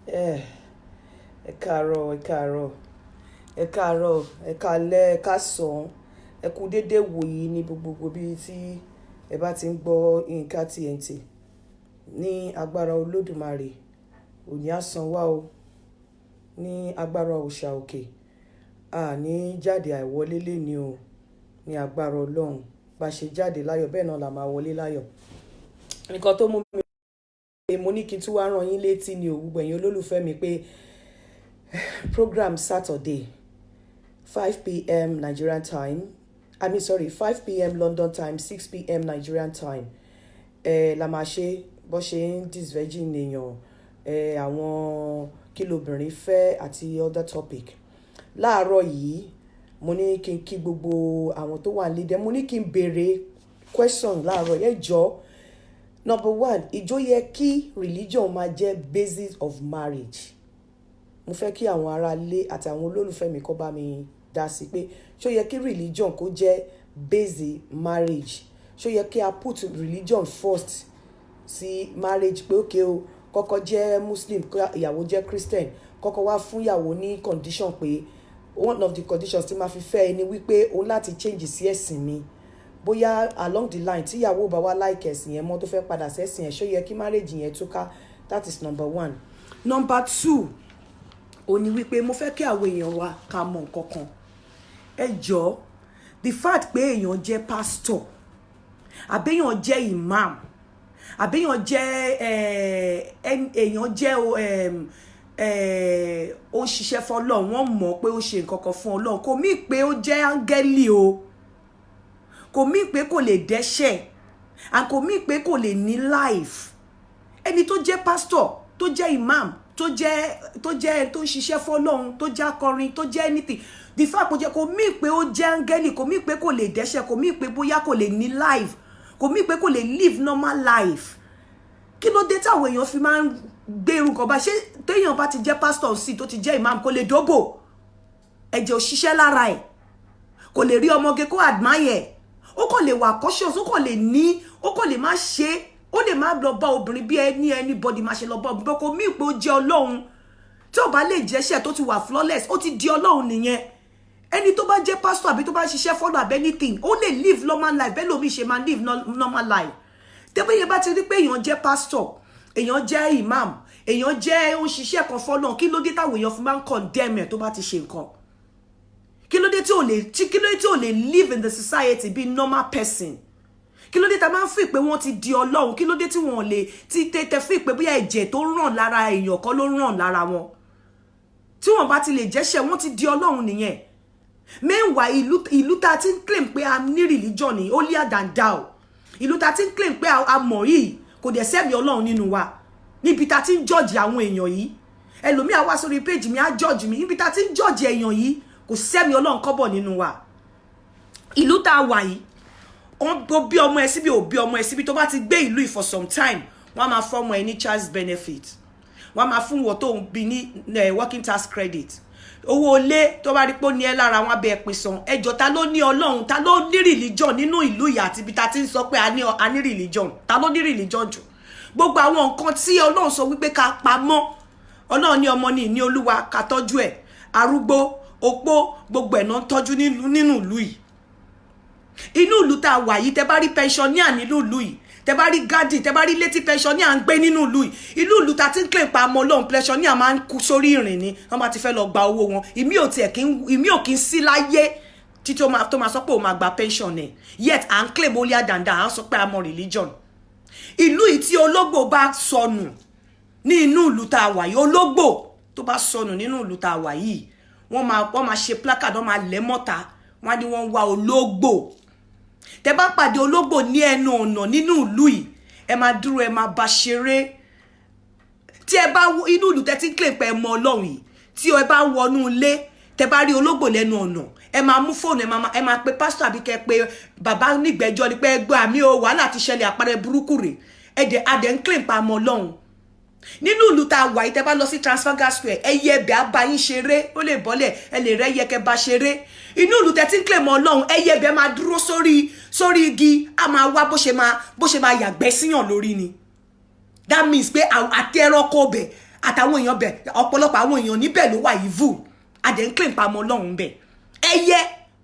Ẹ káàárọ̀, ẹ káàárọ̀, ẹ káàárọ̀, ẹ káalẹ́, ẹ káàsán, ẹ kú dédé wòyí ní gbogbo ibi tí ẹ bá ti ń gbọ́ Yinka TNT. Ní agbára Olódùmarè, òní á san wá o. Ní agbára òòṣà òkè, a ní jáde àìwọlé léni o. Ní agbára Ọlọ́run, bá ṣe jáde láyọ̀, bẹ́ẹ̀ náà la máa wọlé láyọ̀. Nǹkan tó mú mi, mo ní kí n tún wá rán yín létí ní o, gbogbo ẹ̀yin olólùfẹ́ mi, pé program Saturday, 5 p.m. Nigerian time, I mean, sorry, 5 p.m. London time, 6 p.m. Nigerian time, ẹ la máa ṣe bó ṣe ń disvirgin èèyàn ẹ, àwọn kí lobìnrin fẹ́ àti other topic. Láàárọ̀ yìí, mo ní kí n kí gbogbo àwọn tó wà nílé, mo ní kí n béèrè question láàárọ̀ yẹn jọ. Number one, ìjọ yẹ kí religion máa jẹ́ basis of marriage? Mo fẹ́ kí àwọn ará ilé àti àwọn olólùfẹ́ mi kó bá mi dá sí pé ṣó yẹ kí religion kó jẹ́ base marriage? Ṣó yẹ kí a put religion first sí marriage, pé okay o, kọ́kọ́ jẹ́ Muslim, ìyàwó jẹ́ Christian, kọ́kọ́ wá fún ìyàwó ní condition pé one of the conditions tí máa fi fẹ́ ẹ ni wípé òun láti change sí ẹ̀sìn mi? Bóyá along the line, tí ìyàwó bá wá like ẹ̀sìn yẹn mọ́, tó fẹ́ padà sẹ́sìn ẹ̀, ṣó yẹ kí marriage yẹn túká? That is number one. Number two ó ní wípé mo fẹ́ kí àwọn èèyàn wa ká mọ nǹkan kan. Ẹ jọ̀ọ́, the fact pé èèyàn jẹ́ pastor, àbẹ́yàn jẹ́ imam, àbẹ́yàn jẹ́ èèyàn jẹ́ ó ń ṣiṣẹ́ fọlọ́run, wọ́n mọ̀ pé ó ṣe nǹkan kan fún Ọlọ́run, kò mean pé ó jẹ́ áńgẹ́lì o. Kò mean pé kò lè dẹ́ṣẹ̀, and kò mean pé kò lè ní life. Ẹni tó jẹ́ pastor, tó jẹ́ imam, tó jẹ́ tó ń ṣiṣẹ́ fọlọ́run, tó jẹ́ akọrin, tó jẹ́ anything, the fact kò jẹ́, kò mean pé ó jẹ́ áńgẹ́lì, kò mean pé kò lè dẹ́ṣẹ̀, kò mean pé bóyá kò lè ní life, kò mean pé kò lè live normal life. Kí ló dé táwọn èèyàn fi máa ń gbé irú nǹkan bá ṣé téèyàn bá ti jẹ́ pastor sí, tó ti jẹ́ imam, kò lè dóbò, ẹ̀jẹ̀ ò ṣiṣẹ́ lára ẹ̀, kò lè rí ọmọge kó admire? Ó kàn lè wà cautious, ó kàn lè ní, ó kàn lè má ṣe, ó lè má lọ bá obìnrin bí ẹni anybody má ṣe lọ bá obìnrin. Kò mean pé ó jẹ́ Ọlọ́run. Tí ò bá lè jẹ́ṣẹ̀, tó ti wà flawless, ó ti di Ọlọ́run nìyẹn. Ẹni tó bá jẹ́ pastor àbí tó bá ṣiṣẹ́ follow àbí anything, ó lè live normal life bẹ́ẹ̀ lómi ṣe máa live normal life. Tẹ́bí bá ti rí pé èèyàn jẹ́ pastor, èèyàn jẹ́ imam, èèyàn jẹ́ ó ń ṣiṣẹ́ kan fọ́lọ́run, kí ló dé táwọn èèyàn fi máa ń condemn ẹ̀ tó bá ti ṣe nǹkan? Kí ló dé tí ò lè live in the society be normal person? Kí ló dé tá máa ń fi pé wọ́n ti di Ọlọ́run? Kí ló dé tí wọ́n lè tí tẹ fi pé bóyá ẹ̀jẹ̀ tó ń ràn lára èèyàn kan ló ń ràn lára wọn, tí wọ́n bá ti lè jẹ́ṣẹ̀, wọ́n ti di Ọlọ́run nìyẹn? Meanwhile, ìlú tá a ti ń claim pé a ní religion ní holier than thou, ìlú tá a ti ń claim pé a mọ̀ yìí, kò dẹ̀ sẹ́mi Ọlọ́run nínú wa. Níbi tá a ti ń judge àwọn èèyàn yìí, ẹlòmíà wá sórí page mi, á judge mi. Níbi tá a ti ń judge èèyàn yìí, kò sẹ́mi Ọlọ́run kọ́bọ̀ nínú wa. Ìlú tá a wà yìí, wọ́n bí ọmọ ẹ síbi, ò bí ọmọ ẹ síbi, tó bá ti gbé ìlú yìí for some time, wọ́n á máa fọ́mọ ẹ ní child benefit, wọ́n á máa fún wọ́n tó ń bí ní working tax credit, owó ilé. Tó bá rí pé ó ní ẹ lára, wọn abẹ ẹpin san. Ẹjọ, ta ló ní Ọlọ́run? Ta ló ní religion nínú ìlú yìí àti ibi ta ti ń sọ pé a ní religion? Ta ló ní religion jù? Gbogbo àwọn nǹkan tí Ọlọ́run sọ wípé ká pamọ́, Ọlọ́run ní ọmọ ní ìní Olúwa, ká tọ́jú ẹ̀, arúgbó, opó, gbogbo ẹ̀ náà ń tọ́jú nínú ìlú yìí. Inú ìlú tá a wà yìí, tẹ bá rí pensioner nínú ìlú yìí, tẹ bá rí garden, tẹ bá rí létí pensioner ń gbé nínú ìlú yìí, ìlú ìlú ta ti ń claim pa ọmọ Ọlọ́run, pensioner máa ń kú sórí ìrìn ni. Wọ́n bá ti fẹ́ lọ gba owó wọn, ìmí ò tiẹ̀ kí ìmí ò kí ń sí láyé títí tó máa sọ pé ó máa gba pension ẹ̀. Yet à ń claim holier than thou, à ń sọ pé a mọ religion. Ìlú yìí, tí ológbò bá sọnù ní inú ìlú tá a wà yìí, ológbò tó bá sọnù nínú ìlú tá a wà yìí, wọ́n máa ṣe placard, wọ́n máa lẹ̀ mọ́ta, wọ́n á ní wọ́n ń wá ológbò. Tẹ bá pàdé ológbò ní ẹnu ọ̀nà nínú ìlú yìí, ẹ máa dúró, ẹ máa bá ṣeré. Tí ẹ bá inú ìlú tẹ ti ń claim pé ẹ mọ Ọlọ́run yìí, tí ẹ bá wọnú ilé, tẹ bá rí ológbò lẹ́nu ọ̀nà, ẹ máa mú fóònù, ẹ máa pe pásítọ̀ àbí kẹ́ pe bàbá nígbẹ́jọ́ ni pé ẹ gbọ́ àmì o, wàhálà ti ṣẹlẹ̀, àpẹẹrẹ burúkú rè. Ẹ dẹ̀ adẹ̀ ń claim pa mọ Ọlọ́run nínú ìlú tá a wà yìí. Tẹ́ bá lọ sí Trafalgar Square, ẹyẹ ẹbẹ̀ á bá yín ṣeré, ó lè bọ́lẹ̀, ẹ lè rẹ́ yẹ kẹ́ bá ṣeré. Inú ìlú tẹ́ ti ń claim Ọlọ́run, ẹyẹ ẹbẹ̀ máa dúró sórí igi, á máa wá bó ṣe máa yàgbẹ́ síyàn lórí ni. That means pé àti ẹranko ọbẹ̀ Àtàwọn èèyàn bẹ̀, ọ̀pọ̀lọpọ̀ àwọn èèyàn níbẹ̀ ló wà evil. A dẹ̀ ń claim pé a mọ Ọlọ́run bẹ̀. Ẹyẹ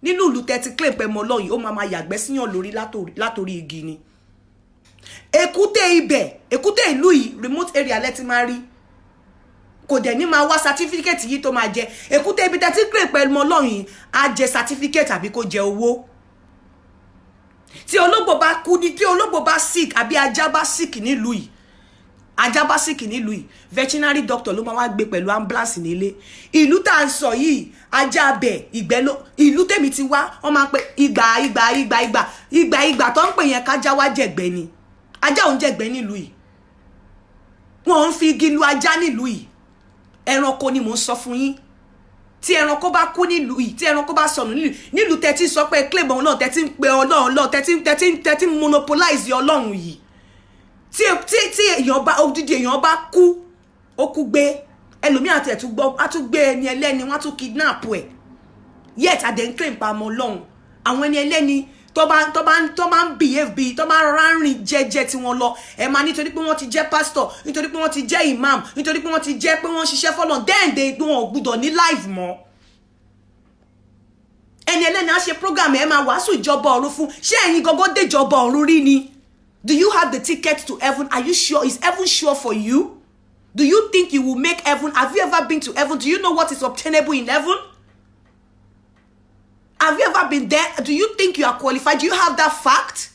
nínú ìlú tẹ́ ti claim pé mọ Ọlọ́run yìí, ó máa máa yàgbẹ́ síyàn lórí látòrí igi ni. Èkúté ibẹ̀, èkúté ìlú yìí, remote area lẹ ti máa rí, kò dẹ̀ ní máa wá certificate yìí tó máa jẹ. Èkúté ibi tẹ́ ti claim pé mọ Ọlọ́run yìí á jẹ certificate àbí kó jẹ owó. Tí ológbò bá kú ní, tí ológbò bá sick àbí ajá bá sick nílùú yìí, ajá bá sick nílùú yìí, veterinary doctor ló máa wá gbé pẹ̀lú ambulance nílé. Ìlú tá à ń sọ yìí, ajá abẹ ìgbẹ́ ló. Ìlú tèmi ti wá, wọ́n máa ń pè ìgbà ìgbà ìgbà ìgbà ìgbà ìgbà tó ń pè yẹn, kájá wá jẹ̀gbẹ́ ni. Ajá òun jẹ̀gbẹ́ nílùú yìí. Wọ́n ń fi igi lu ajá nílùú yìí. Ẹranko ni mò ń sọ fún yín. Tí ẹranko bá kú nílùú yìí, tí ẹranko bá sọnù nílùú tẹ́tí sọ pé claim Ọlọ́run, tẹ́tí ń pe Ọlọ́run lọ, tẹ́tí monopolize Ọlọ́run yìí, tí èèyàn bá, odidi èèyàn bá kú, ó kú gbé. Ẹlòmíì àti ẹ̀tún gbọ́, á tún gbé ẹni ẹlẹ́ni, wọ́n á tún kidnap ẹ̀. Yet a dẹ̀ ń claim pé a mọ Ọlọ́run. Àwọn ẹni ẹlẹ́ni tó bá ń behave bí tó bá rọra ń rìn jẹ́jẹ́ tí wọ́n lọ, ẹ máa nítorí pé wọ́n ti jẹ́ pastor, nítorí pé wọ́n ti jẹ́ imam, nítorí pé wọ́n ti jẹ́ pé wọ́n ṣiṣẹ́ fọ́lọ́run, then they, wọn ò gbúdọ̀ ní life mọ́. Ẹni ẹlẹ́ni á ṣe program, ẹ máa wàásù ìjọba ọ̀run fún. Ṣé ẹ̀yin gangan déjọba ọ̀run rí ni? Do you have the ticket to heaven? Are you sure? Is heaven sure for you? Do you think you will make heaven? Have you ever been to heaven? Do you know what is obtainable in heaven? Have you ever been there? Do you think you are qualified? Do you have that fact?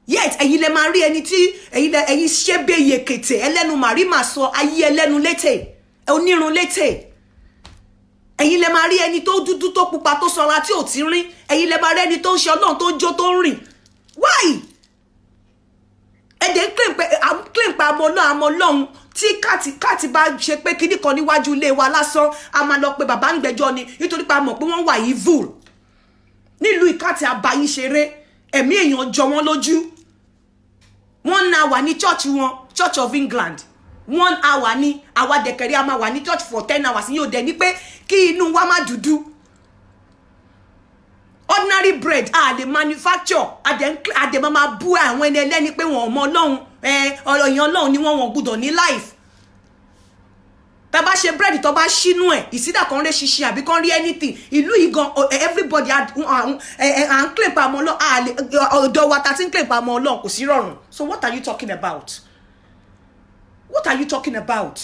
Yet ẹ̀yin lẹ máa rí ẹni tí ẹ̀yin lẹ ẹ̀yin ṣe bẹ́ẹ̀ yekete ẹlẹ́nu màrí màá sọ ayé ẹlẹ́nu létè onírun létè. Ẹ̀yin lẹ máa rí ẹni tó dúdú, tó pupa, tó sanra, tí ò ti rín. Ẹ̀yin lẹ máa rí ẹni tó ń ṣe Ọlọ́run, tó ń jó, tó ń rìn. Why? Ẹ̀dẹ̀ ń claim pé, à ń claim pé àmọ́ Ọlọ́run, àmọ́ Ọlọ́run. Tí cat bá ṣe pé kíní kan níwájú ilé wa lásán, a máa lọ pé bàbá ń gbẹ́jọ́ ni, nítorí pé a mọ̀ pé wọ́n wà evil nílùú. Ìkàtì àbáyín ṣeré, ẹ̀mí èèyàn jọ wọ́n lójú. One hour ní church wọn, Church of England, one hour ní. Àwa dẹ̀kẹ̀rẹ́, a máa wà ní church for 10 hours. Yóò dẹ̀ ní pé kí inú wa má dúdú. Ordinary bread a lè manufacture, a dẹ̀ máa bú àwọn ẹni ẹlẹ́ni pé wọn ò mọ Ọlọ́run, ọ̀rọ̀ èèyàn Ọlọ́run ni wọ́n, wọn gbúdọ̀ ní life. Tá bá ṣe búrẹ́dì, tó bá ṣínú ẹ̀, ìsídà kan rí ṣinṣin àbí kan rí anything. Ìlú yìí gan, everybody, à ń claim pé a mọ Ọlọ́run. Ọ̀dọ̀ wa ta ti ń claim pé a mọ Ọlọ́run, kò sí rọrùn. So what are you talking about? What are you talking about?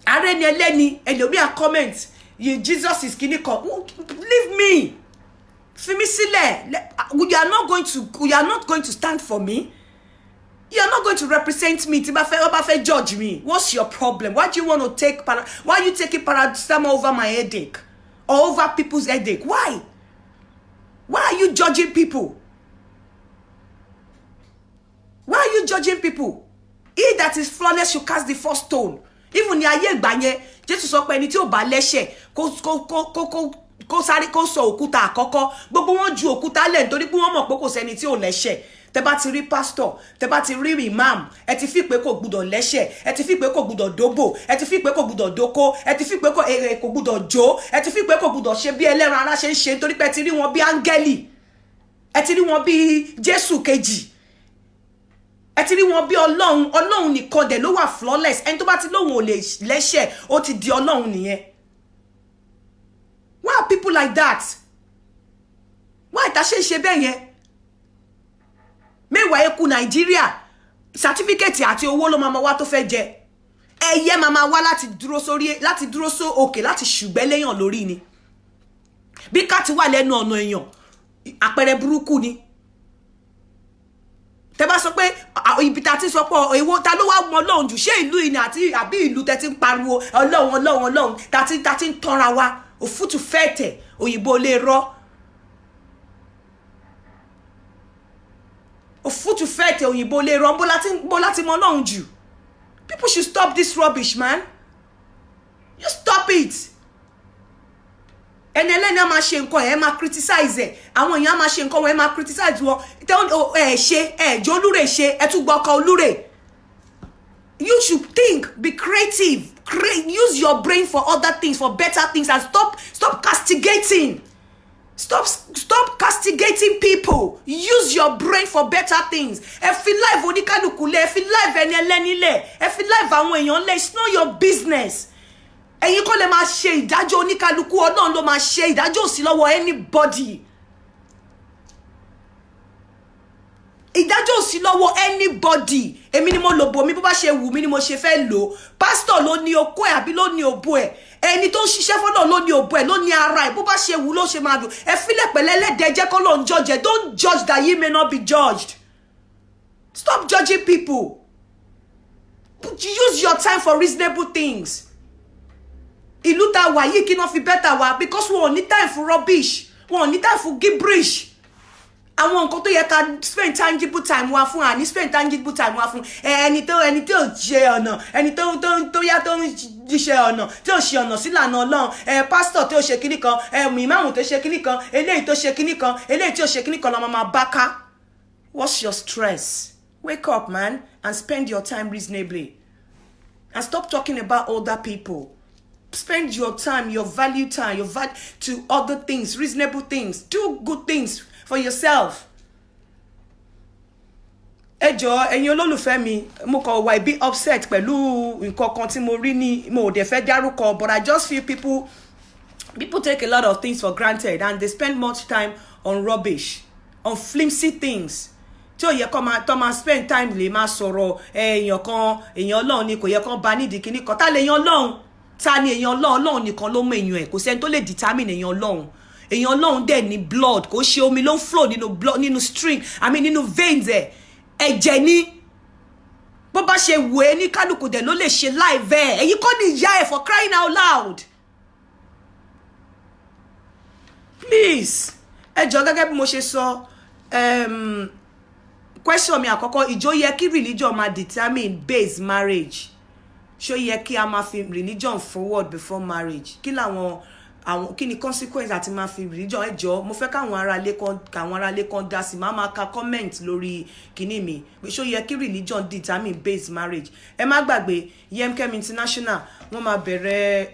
Ààrẹ ni ẹlẹ́ni, ẹlòmíà comment, Jesus is kìíní kan. Leave me, fi mí sílẹ̀. You are not going to stand for me. You are not going to represent me. Tí bá fẹ́, wọ́n bá fẹ́ judge me, what's your problem? Why do you want to take para why are you taking paracetamol over my headache or over people's headache? Why are you judging people? Why are you judging people? He that is flawless should cast the first stone. Even ní ayé ìgbà yẹn, Jésù sọ pé ẹni tí ò bá lẹ́ṣẹ̀ kó sáré kó sọ òkúta àkọ́kọ́. Gbogbo wọn ju òkúta lẹ̀ nítorí pé wọ́n mọ̀ pé kò sẹ́ni tí ò lẹ́ṣẹ̀. Tẹ bá ti rí pastor, tẹ bá ti rí imam, ẹ ti fi pé kò gbúdọ̀ lẹ́ṣẹ̀, ẹ ti fi pé kò gbúdọ̀ dóbò, ẹ ti fi pé kò gbúdọ̀ dóko, ẹ ti fi pé kò gbúdọ̀ jó, ẹ ti fi pé kò gbúdọ̀ ṣe bí ẹlẹ́ran ara ṣe ń ṣe, nítorí pé ẹ ti rí wọn bí áńgẹ́lì, ẹ ti rí wọn bí Jésù kejì, ẹ ti rí wọn bí Ọlọ́run. Ọlọ́run nìkan dẹ̀ ló wà flawless. Ẹni tó bá ti lóun ò lè lẹ́ṣẹ̀, ó ti di Ọlọ́run nìyẹn. Why are people like that? Why ta ṣe ń ṣe bẹ́ẹ̀ yẹn? Mẹ́wàá eku Nàìjíríà, certificate àti owó ló máa ma wá tó fẹ́ jẹ. Ẹyẹ máa ma wá láti dúró sórí, láti dúró só òkè, láti ṣùgbẹ́ léyàn lórí ni. Bí cat wà lẹ́nu ọ̀nà èèyàn, àpẹẹrẹ burúkú ni. Tẹ bá sọ pé ibi ta ti sọ pé èwo, ta ló wá mọ Ọlọ́run jù? Ṣé ìlú yìí ni àti àbí ìlú tẹ ti ń pariwo Ọlọ́run, Ọlọ́run, Ọlọ́run, ta ti ń tọ́ra wa? Òfútù fẹ́ẹ̀tẹ̀ òyìnbó lè rọ́, òfútù fẹ́ẹ̀tẹ̀ òyìnbó lè rọ́. Bó láti mọ Ọlọ́run jù? People should stop this rubbish, man. You stop it. Ẹni ẹlẹ́ni á máa ṣe nǹkan, ẹ̀ máa criticize ẹ̀. Àwọn èèyàn á máa ṣe nǹkan wọn, ẹ̀ máa criticize wọn. Ẹ̀ ṣe ẹ̀ jẹ́ olúre, ṣe ẹ̀ tún gbọ́ ọkọ̀ olúre. You should think, be creative, create, use your brain for other things, for better things, and stop castigating. Stop castigating people. Use your brain for better things. Ẹ fi life oníkálukú lẹ̀, ẹ fi life ẹni ẹlẹ́ni lẹ̀, ẹ fi life àwọn èèyàn lẹ̀. It's not your business. Ẹ̀yin kọ́ lè máa ṣe ìdájọ́ oníkálukú. Ọlọ́run ló máa ṣe ìdájọ́, sí lọ́wọ́ anybody. Ìdájọ́ ò sí lọ́wọ́ anybody. Èmi ni mo lò bò mí, bó bá ṣe wù mí ni mo ṣe fẹ́ lò. Pásítọ̀ ló ní okó ẹ̀ àbí ló ní òbò ẹ̀? Ẹni tó ń ṣiṣẹ́ fọ́nà ló ní òbò ẹ̀, ló ní ara ẹ̀. Bó bá ṣe wù ló ṣe máa dùn. Ẹ fílẹ̀ pẹ̀lẹ́ ẹlẹ́dẹ̀ẹ́, jẹ́ kọ́ ló ń judge ẹ̀. Don't judge that ye may not be judged. Stop judging people. Use your time for reasonable things. Ìlú ta wà yìí, kí náà fi better wa? Because wọn ò ní time for rubbish, wọn ò ní time for gibberish. Àwọn nǹkan tó yẹ ká spend tangible time wa fún, àní spend tangible time wa fún ẹni tó ṣe ọ̀nà, ẹni tó yá, tó ń ṣe ọ̀nà tí ò ṣe ọ̀nà sílànà Ọlọ́run, ẹ pásítọ̀ tó ṣe kíní kan, ẹ ìmáàmù tó ṣe kíní kan, eléyìí tó ṣe kíní kan, eléyìí tó ṣe kíní kan lọ́mọ máa bá ká. What's your stress? Wake up, man, and spend your time reasonably and stop talking about other people. Spend your time, your value time, your value to other things, reasonable things. Do good things for yourself. Ẹ jọ̀ọ́, ẹ̀yin olólùfẹ́ mi, mo kàn wà bí upset pẹ̀lú nǹkan kan tí mo rí ní, mo ò dẹ̀ fẹ́ dárúkọ, but I just feel people take a lot of things for granted and they spend much time on rubbish, on flimsy things tí ò yẹ kó máa tó máa spend time lè máa sọ̀rọ̀. Èèyàn kan, èèyàn Ọlọ́run ni, kò yẹ kó ba nídìí kíní kan. Ta lè yan Ọlọ́run? Ta ni èèyàn Ọlọ́run? Ọlọ́run nìkan ló mọ èèyàn ẹ̀. Kò sẹ́ni tó lè determine èèyàn Ọlọ́run. Èèyàn Ọlọ́run dẹ̀ ní blood, kò ṣe omi ló ń flow nínú blood, nínú stream, I mean, nínú veins ẹ̀. Ẹ̀jẹ̀ ni. Bó bá ṣe wù ẹ́ ní kálukú dẹ̀ ló lè ṣe live ẹ̀. Èyí kọ́ ni ìyá ẹ̀, for crying out loud. Please, ẹ jọ̀ọ́, gẹ́gẹ́ bí mo ṣe sọ, question mi àkọ́kọ́: ìjọ yẹ kí religion máa determine base marriage? Ṣó yẹ kí a máa fi religion forward before marriage? Kí làwọn àwọn, kí ni consequence àti máa fi religion? Ẹ jọ̀ọ́, mo fẹ́ káwọn aráalé kan dá sí. Máa ka comment lórí kinní mi pé ṣó yẹ kí religion determine base marriage. Ẹ má gbàgbé, Yemkem International, wọ́n máa bẹ̀rẹ̀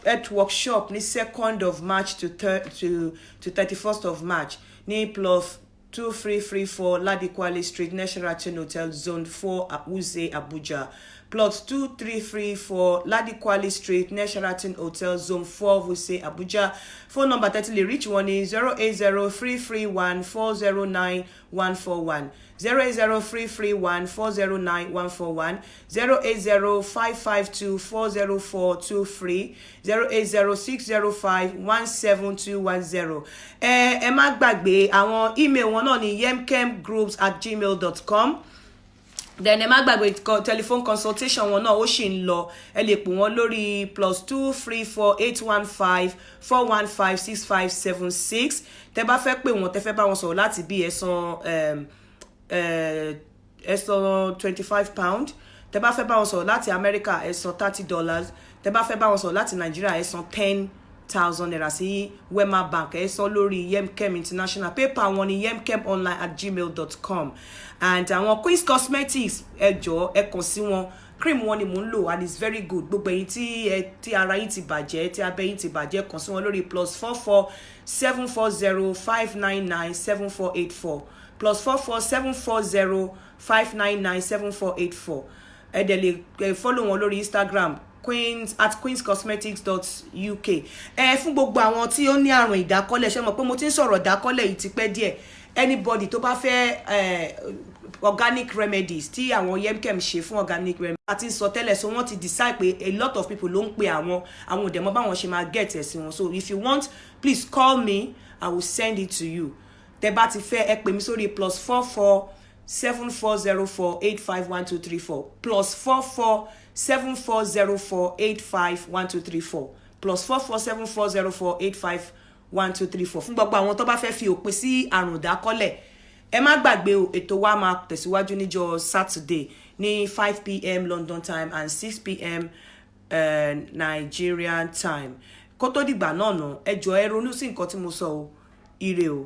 health workshop ní 2nd of March to 31st of March ní Plot 2334, Ladi Kwali Street, Sheraton Hotel, Zone 4, Wuse, Abuja. Plot 2334, Ladi Kwali Street, Sheraton Hotel, Zone 4, Wuse, Abuja. Phone number tẹ́ ẹ lè reach wọn ní 080 331 409 141, 080 331 409 141, 080 552 404 23, 080 605 17210. Ẹ má gbàgbé, àwọn email wọn náà ní yemkemgroups@gmail.com. Then ẹ má gbàgbé, telephone consultation wọn náà, ó sì ń lọ. Ẹ lè pè wọ́n lórí +234 815 415 6576. Tẹ bá fẹ́ pè wọ́n, tẹ fẹ́ bá wọn sọ̀rọ̀ láti bí, ẹ san £25. Tẹ bá fẹ́ bá wọn sọ̀rọ̀ láti Amẹ́ríkà, ẹ san $30. Tẹ bá fẹ́ bá wọn sọ̀rọ̀ láti Nàìjíríà, ẹ san ₦10,000 sí Wema Bank. Ẹ san lórí Yemkem International. PayPal wọn ní yemkemonline@gmail.com. And àwọn Queens Cosmetics, ẹ jọ̀ọ́, ẹ kàn sí wọn. Cream wọn ni mò ń lò and it's very good. Gbogbo ẹ̀yin tí ẹ tí ara yín ti bàjẹ́, tí abẹ́ yín ti bàjẹ́, kàn sí wọn lórí +44 740 599 7484, +44 740 599 7484. Ẹ dẹ̀ lè follow wọn lórí Instagram, queens @queenscosmetics.uk. Ẹ fún gbogbo àwọn tí ó ní àrùn ìdákọ́lẹ̀, ṣé mọ̀ pé mo ti ń sọ̀rọ̀ ìdákọ́lẹ̀ yìí ti pẹ́ díẹ̀? Anybody tó bá fẹ́ organic remedies tí àwọn Yemkem ṣe fún organic remedies àti sọ tẹ́lẹ̀, so wọ́n ti decide pé a lot of people ló ń pe àwọn, àwọn òdẹ̀mọ́ báwọn ṣe máa get ẹ̀ sí wọn. So if you want, please call me, I will send it to you. Tẹ́ bá ti fẹ́, ẹ pè mí sórí +44 7404 851234, +44 7404 851234, +44 7404 851234, fún gbogbo àwọn tó bá fẹ́ fi òpin sí àrùn ìdákọ́lẹ̀. Ẹ má gbàgbé o, ètò wa máa tẹ̀síwájú níjọ́ Saturday ní 5 p.m. London time and 6 p.m. Nigerian time. Kó tó dìgbà náà nà, ẹ jọ̀ọ́, ẹ ronú sí nǹkan tí mo sọ o. Ire o.